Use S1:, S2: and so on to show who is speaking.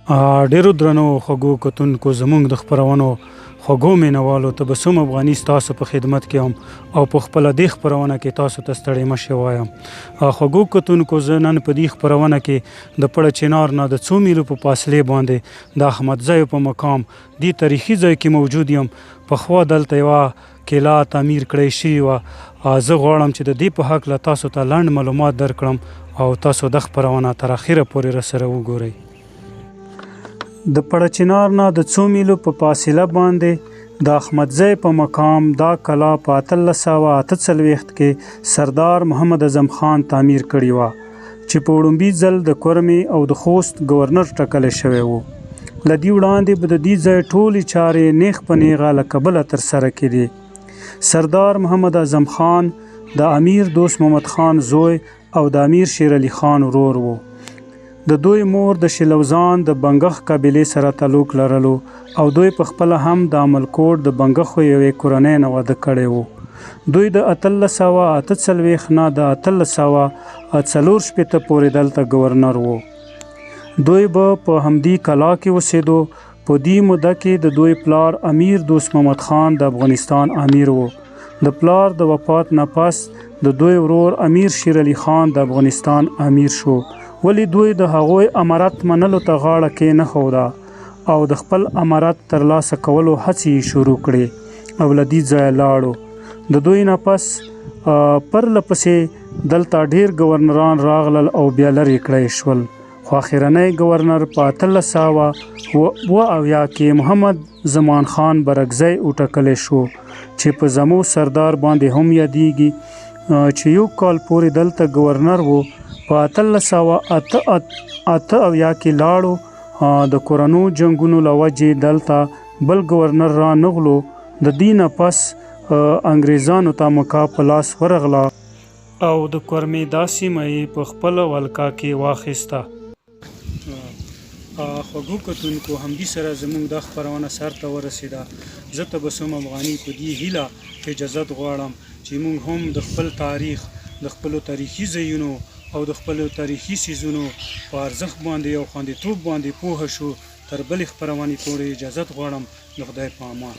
S1: ډېرو درنو خوږو کتونکو، زموږ د خپرونو خوږو مینوالو، تبسم افغاني ستاسو په خدمت کې یم او په خپله دې خپرونه کې تاسو ته ستړې مه شي وایم. خوږو کتونکو، زه نن په دې خپرونه کې د پړه چنار نه د څو میلو په فاصلې باندې د احمدزیو په مقام دې تاریخي ځای کې موجود یم. پخوا دلته یوه کلا تعمیر کړی شوې وه. زه غواړم چې د دې په هکله تاسو ته لنډ معلومات درکړم او تاسو د خپرونه تر اخره پورې راسره وګورئ. د پړچنار نه د څو میلو په فاصله باندې د احمدزی په مقام دا کلا په 1848 کې سردار محمد اعظم خان تعمیر کړې وه، چې په وړومبي ځل د کورمې او د خوست ګورنر ټاکلی شوی و. له دې وړاندې به د دې ځای ټولې چارې نیغ په نیغه له کابله ترسره کېدې. سردار محمد اعظم خان د امیر دوست محمد خان زوی او د امیر شیر علي خان ورور و. د دوی مور د شیلوزان د بنګښ قبیلې سره تعلق لرلو او دوی په خپله هم د عملکوټ د بنګښو یوې کورنۍ نه واده کړی و. دوی د 1848 نه د 1864 پورې دلته ګورنر و. دوی به په همدې کلا کې اوسېدو. په دې موده کې د دوی پلار امیر دوست محمد خان د افغانستان امیر و. د پلار د وفات نه پس د دوی ورور امیر شیر علي خان د افغانستان امیر شو، ولې دوی د هغوی امارت منلو ته غاړه کې نه ښوده او د خپل امارت ترلاسه کولو هڅې یې شروع کړې او له دې ځایه لاړو. د دوی نه پس پرله پسې دلته ډېر ګورنران راغلل او بیا لرې کړی شول، خو اخرنی ګورنر په 1877 کې محمد زمان خان برکزی وټاکلی شو، چې په زمو سردار باندې هم یادیږي، چې یو کال پورې دلته ګورنر و. په 1878 کې لاړو. د کورنو جنګونو له وجې دلته بل ګورنر را نغلو. د دې نه پس انګریزانو ته موقع په لاس ورغله او د کورمې دا سیمه یې په خپله ولکه کې واخیسته. خوږو کتونکو، همدې سره زموږ دا خپرونه سرته ورسېده. زه تبسم افغاني په دې هیله اجازت غواړم چې موږ هم د خپل تاریخ، د خپلو تاریخي ځایونو او د خپلو تاریخي څیزونو په ارزښت باندې او خوندیتوب باندې پوه شو. تر بلې خپرونې پورې اجازت غواړم. د خدای په امان.